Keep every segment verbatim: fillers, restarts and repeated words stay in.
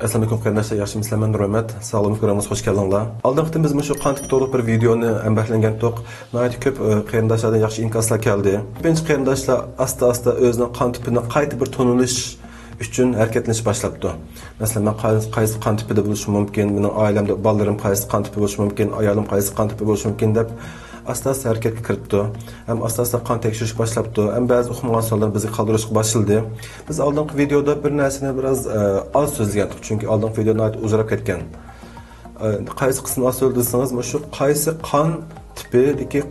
ئەسسالامۇئەلەيكۇم قېرىنداشلار، ياخشىمۇسىلەر؟ مەن رۆمەت، ساغلام كۆرۈڭلار، خوش كەلدىڭلار. ئالدىنقى قېتىم بىز مۇشۇ قان تىپى توغرىلىق بىر ۋىدېئونى ھەمبەھىرلەنگەنتۇق. ناھايىتى كۆپ، ئە، قېرىنداشلاردىن ياخشى ئىنكاسلار كەلدى. كۆپىنچە قېرىنداشلار ئاستا-ئاستا ئۆزىنىڭ قان تىپىنى قايتا بىر تونۇۋېلىش ئۈچۈن ھەرىكەتلىنىش باشلاپتۇ. مەسىلەن، مەن قاي-، قايسى قان تىپىدە بولۇشۇم مۇمكىن، مېنىڭ ئائىلەمدە بالىلىرىم قايسى قان تىپى بولۇشى مۇمكىن، ئايالىم قايسى قان تىپى بولۇشى مۇمكىن دەپ ئاستا-ئاستا ھەرىكەتكە كىرىپتۇ. ھەم ئاستا-ئاستا قان تەكشۈرۈشكە باشلاپتۇ. ھەم بەزى ئۇقمىغان سوئاللارنى بىزگە قالدۇرۇشقا باشلىدى. بىز ئالدىنقى ۋىدېئودا بىر نەرسىنى بىراز، ئە، ئاز سۆزلىگەنتۇق، چۈنكى ئالدىنقى ۋىدېئو ناھايىتى ئۇزىراپ كەتكەن. ئە، قايسى قىسمىنى ئاز سۆزلىسىڭىز، مۇشۇ قايسى قان تىپىدىكى،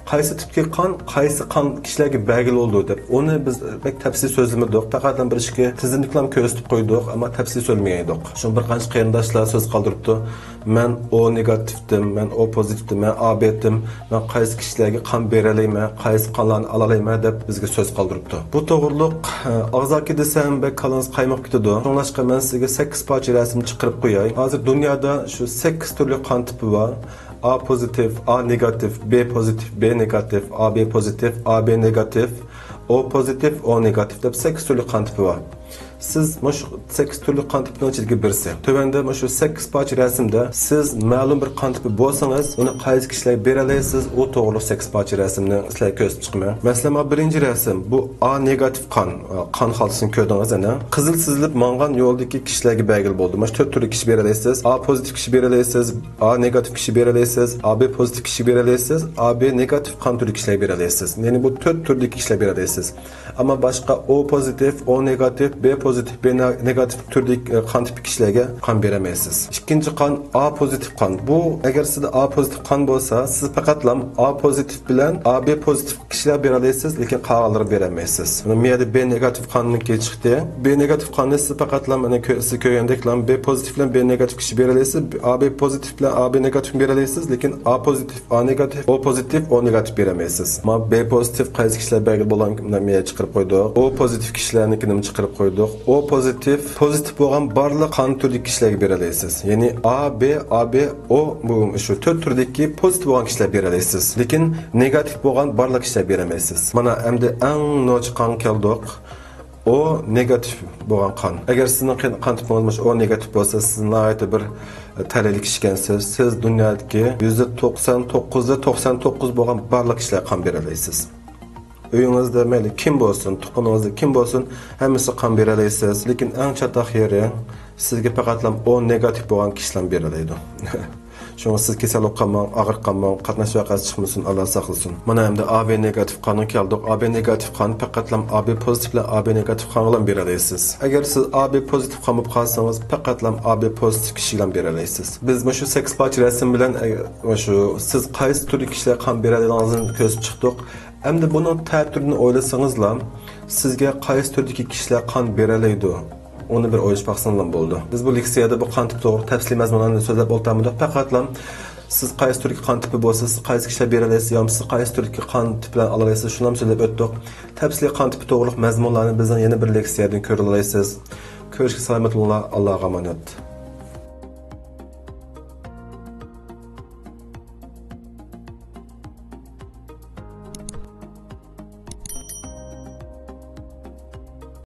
قايسى تىپتىكى قان قايسى قان كىشىلەرگە بەلگىلى بولىدۇ دەپ، ئۇنى بىز بەك تەپسىلىي سۆزلىمىدۇق. پەقەتلا بىر ئىككى تىزىملىكلارنى كۆرسىتىپ قويدۇق، ئەمما تەپسىلىي سۆزلىمىگەن ئىدۇق. شۇڭا بىر قانچە قېرىنداشلار سۆز قالدۇرۇپتۇ. مەن ئو نېگاتىپتىم، مەن ئو پوزىتىپتىم، مەن ئا بېتىم، مەن قايسى كىشىلەرگە قان بېرەلەيمەن، قايسى قانلارنى ئالالايمەن دەپ بىزگە سۆز قالدۇرۇپتۇ. بۇ توغرۇلۇق، ئە، ئاغزاكى دېسەم بەك كاللىڭىز قايماپ كېتىدۇ. شۇڭلاشقا مەن سىزگە سەككىز پارچە رەسىم چىقىرىپ قوياي. ھازىر دۇنيادا شۇ سەككىز تۈرلۈك قان تىپى بار. ئا پوزىتىپ، ئا نېگاتىپ، بې پوزىتىپ، بې نېگاتىپ، ئا بې پوزىتىپ، ئا بې نېگاتىپ، ئو پوزىتىپ، ئو نېگاتىپ دەپ سەككىز تۈرلۈك قان تىپى بار. سىز مۇشۇ سەككىز تۈرلۈك قان تىپىنىڭ ئىچىدىكى بىرسى. تۆۋەندە مۇشۇ سەككىز پارچە رەسىمدە سىز مەلۇم بىر قان تىپى بولسىڭىز، ئۇنى قايسى كىشىلەرگە بېرەلەيسىز، ئۇ توغرۇلۇق سەككىز پارچە رەسىمنى سىلەرگە كۆرسىتىپ چىقىمەن. مەسىلەن، مانا بىرىنچى رەسىم، بۇ ئا نېگاتىپ قان، قان خالتىسىنى كۆردىڭىز ئەنە. قىزىل سىزىلىپ ماڭغان يولدىكى كىشىلەرگە بەلگىلى بولدى. مانا شۇ تۆت تۈرلۈك كىشى بېرەلەيسىز. ئا پوزىتىپ كىشى بېرەلەيسىز، ئا نېگاتىپ كىشى بېرەلەيسىز، ئا بې پوزىتىپ كىشى بېرەلەيسىز، ئا بې نېگاتىپ قان تۈرلۈك كىشىلەرگە بېرەلەيسىز. يەنى بۇ تۆت تۈردىكى كىشىلەرگە بېرەلەيسىز. ئەمما باشقا ئو پوزىتىپ، ئو نېگاتىپ، بې پوزىتىپ، بې نېگاتىپ تۈردىكى، ئە، قان تىپى كىشىلەرگە قان بېرەلمەيسىز. ئىككىنچى قان ئا پوزىتىپ قان. بۇ ئەگەر سىزدە ئا پوزىتىپ قان بولسا، سىز پەقەتلا ئا پوزىتىپ بىلەن ئا بې پوزىتىپ كىشىلەر بېرەلەيسىز، لېكىن قالغانلىرىغا بېرەلمەيسىز. مانا بۇ يەردە بې نېگاتىپ قاننىڭكى چىقتى. بې نېگاتىپ قاننى سىز پەقەتلا مانا كۆ-، سىز كۆرگەندەكلا بې پوزىتىپ بىلەن بې نېگاتىپ كىشى بېرەلەيسىز، ئا بې پوزىتىپ بىلەن ئا بې نېگاتىپ بېرەلەيسىز، لېكىن ئا پوزىتىپ، ئا نېگاتىپ، ئو پوزىتىپ، ئو نېگاتىپ بېرەلمەيسىز. مانا بې پوزىتىپ قايسى كىشىلەر بەلگىلى بولغان، مانا بۇ يەرگە چىقىرىپ قويدۇق. ئو پوزىتىپ كىشىلەرنىڭكىنىمۇ چىقىرىپ قويدۇق. ئو پوزىتىپ، پوزىتىپ بولغان بارلىق قان تۈرىدىكى كىشىلەرگە بېرەلەيسىز. يەنى ئا، بې، ئا بې، ئو، بۇ شۇ تۆت تۈردىكى پوزىتىپ بولغان كىشىلەر بېرەلەيسىز. لېكىن نېگاتىپ بولغان بارلىق كىشىلەر بېرەلمەيسىز. مانا ئەمدى ئەڭ نوچى قانغا كەلدۇق. ئو نېگاتىپ بولغان قان. ئەگەر سىزنىڭ قېن-، قان تىپىڭىز مۇشۇ ئو نېگاتىپ بولسا، سىز ناھايىتى بىر تەلەيلىك ئىكەنسىز. سىز دۇنيادىكى يۈزدە توقسان توققۇز دە توقسان توققۇز بولغان بارلىق كىشىلەرگە قان بېرەلەيسىز. ئۆيىڭىزدە مەيلى كىم بولسۇن، تۇغقىنىڭىزدا كىم بولسۇن، ھەممىسى قان بېرەلەيسىز. لېكىن ئەڭ چاتاق يېرى، سىزگە پەقەتلا ئو نېگاتىپ بولغان كىشىلەر بېرەلەيدۇ. شۇڭا سىز كېسەل بولۇپ قالماڭ، ئاغرىپ قالماڭ، قاتناش ۋەقەسى چىقمىسۇن، ئاللا ساقلىسۇن. مانا ئەمدى ئا بې نېگاتىپ قانغا كەلدۇق. ئا بې نېگاتىپ قان پەقەتلا ئا بې پوزىتىپ بىلەن ئا بې نېگاتىپ قانغىلا بېرەلەيسىز. ئەگەر سىز ئا بې پوزىتىپ قان بولۇپ قالسىڭىز، پەقەتلا ئا بې پوزىتىپ كىشىگىلا بېرەلەيسىز. بىز مۇشۇ سەككىز پارچە رەسىم بىلەن، ئە، مۇشۇ سىز قايسى تۈردىكى كىشىلەرگە قان بېرەلەيدىغىنىڭىزنى كۆرسىتىپ چىقتۇق. ئەمدى بۇنىڭ تەتۈرىنى ئويلىسىڭىزلا، سىزگە قايسى تۈردىكى كىشىلەر قان بېرەلەيدۇ؟ ئۇنى بىر ئويلىشىپ باقسىڭىزلا بولىدۇ. بىز بۇ لېكسىيەدە بۇ قان تىپى توغرا تەپسىلىي مەزمۇنلارنى سۆزلەپ ئولتۇرمىدۇق. پەقەتلا سىز قايسى تۈردىكى قان تىپى بولسا، سىز قايسى كىشىلەر بېرەلەيسىز يا سىز قايسى تۈردىكى قان تىپى بىلەن ئالالايسىز، شۇنىلا سۆزلەپ ئۆتتۇق. تەپسىلىي قان تىپى توغرۇلۇق مەزمۇنلارنى بىزنىڭ يەنە بىر لېكسىيەدىن كۆرەلەيسىز. كۆرۈشكە سالامەت بولۇڭلار. ئاللاغا ئامانەت.